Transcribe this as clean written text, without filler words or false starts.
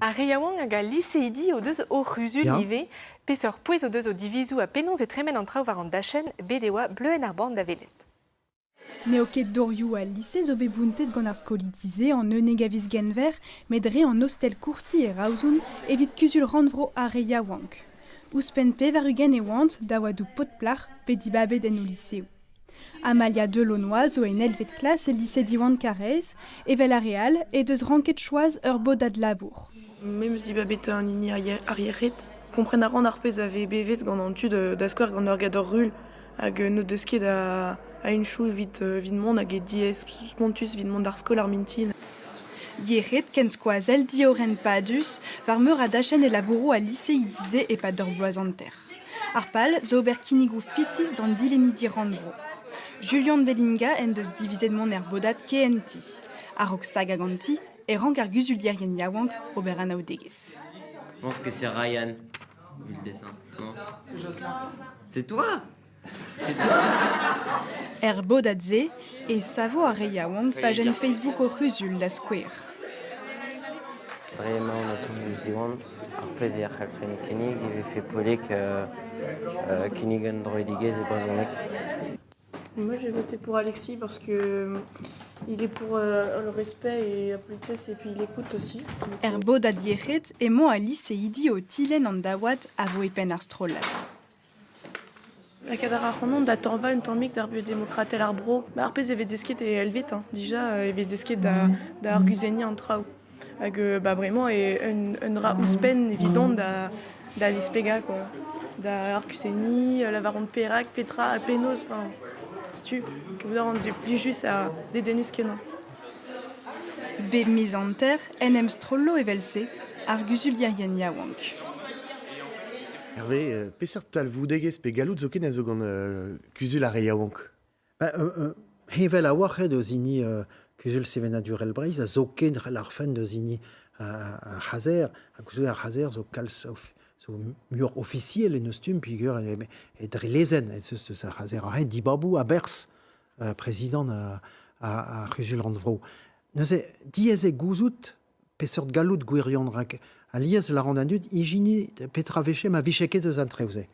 Ar re yaouank hag al liseidi o deus o c'huzul ivez. Peseurt pouez o deus o divizoù ha penaos e tremen an traoù war an dachenn? Bet e oa Bleuenn ar Born da welet. N'eo ket dorioù al lise zo bet bountet gant ar skolidi-se an 11 a viz Genver, met dre an ostel Courcy e Raozhon evit kuzul-rannvro ar re yaouank. Ouzhpenn 80 e oant, daouadoù paotr-plac'h bet dibabet en o liseoù. Amalia Delaunoy zo en eilvet klas e lise Diwan Karaez. Evel ar re all he deus ranket choaz ur bodad labour. Me 'm eus dibabet an hini ar yec'hed. Kompren a ran ar pezh a vez bevet gant an tud da skouer gant ur gador-ruilh hag n'o deus ket a henchoù evit evit mont hag eo diaes spontus evit mont d'ar skol ar mintin. Yec'hed, kenskoazell, diorren padus, war meur a dachenn e labouro al liseidi-se e-pad ur bloaz hanter. Ar pal zo ober kinnigoù fetis d'an dilennidi rannvro. Julian Bellinga en deus divizet mont er bodad KNT. A-raok stagañ ganti e rank ar guzulierien yaouank ober anaoudegezh. Je pense que c'est Ryan, vu le dessin. Non? C'est Jocelyn. C'est toi? C'est toi? Er bodad-se e savo ar re yaouank pajenn Facebook o c'huzul da skouer. Bremañ on o tont eus Diwan. Ar pezh e c'hallfen kinnig e vefe poellek kinnig un droidigezh e brezhoneg. Moi j'ai voté pour Alexis parce que il est pour le respect et la politesse et puis il écoute aussi. Er bodad yec'hed emañ al liseidi o tilenn an daouad a vo e penn ar strollad. Lakaat a ra ac'hanon da tañva un tammig d'ar buhez demokratel ar bro. Ar pezh e vez desket e Helvet, hein. Dija e vez desket da, da arguzenniñ an traoù. Hag bah, bremañ eo un, un dra ouzhpenn evidon da, da zisplegañ quoi. Da arguzenniñ, lavaron perak, petra ha penaos, enfin, setu, kavout a ran se plijus ha dedennus-kenañ. Bep miz hanter en em strollo evel-se ar guzulierien yaouank. Hervé, peseurt talvoudegezh pe galloud zoken a zo gant kuzul ar re yaouank? Ba, heñvel a-walc'h eo deus hini Kuzul Sevenadurel Breizh ha zoken c'hall deus hini ar c'haser. Ha koulskoude ar c'haser zo kalz zo muioc'h ofisiel en eus stumm peogwir e dre lezenn ez eus deus ar c'haser aze dibaboù a-berzh prezidant ar C'huzul-rannvro. Neuze, diaes eo gouzout peseurt galloud gwirion rak alies lâran an dud ijiniñ petra 'vefe ma vije ket eus an traoù-se.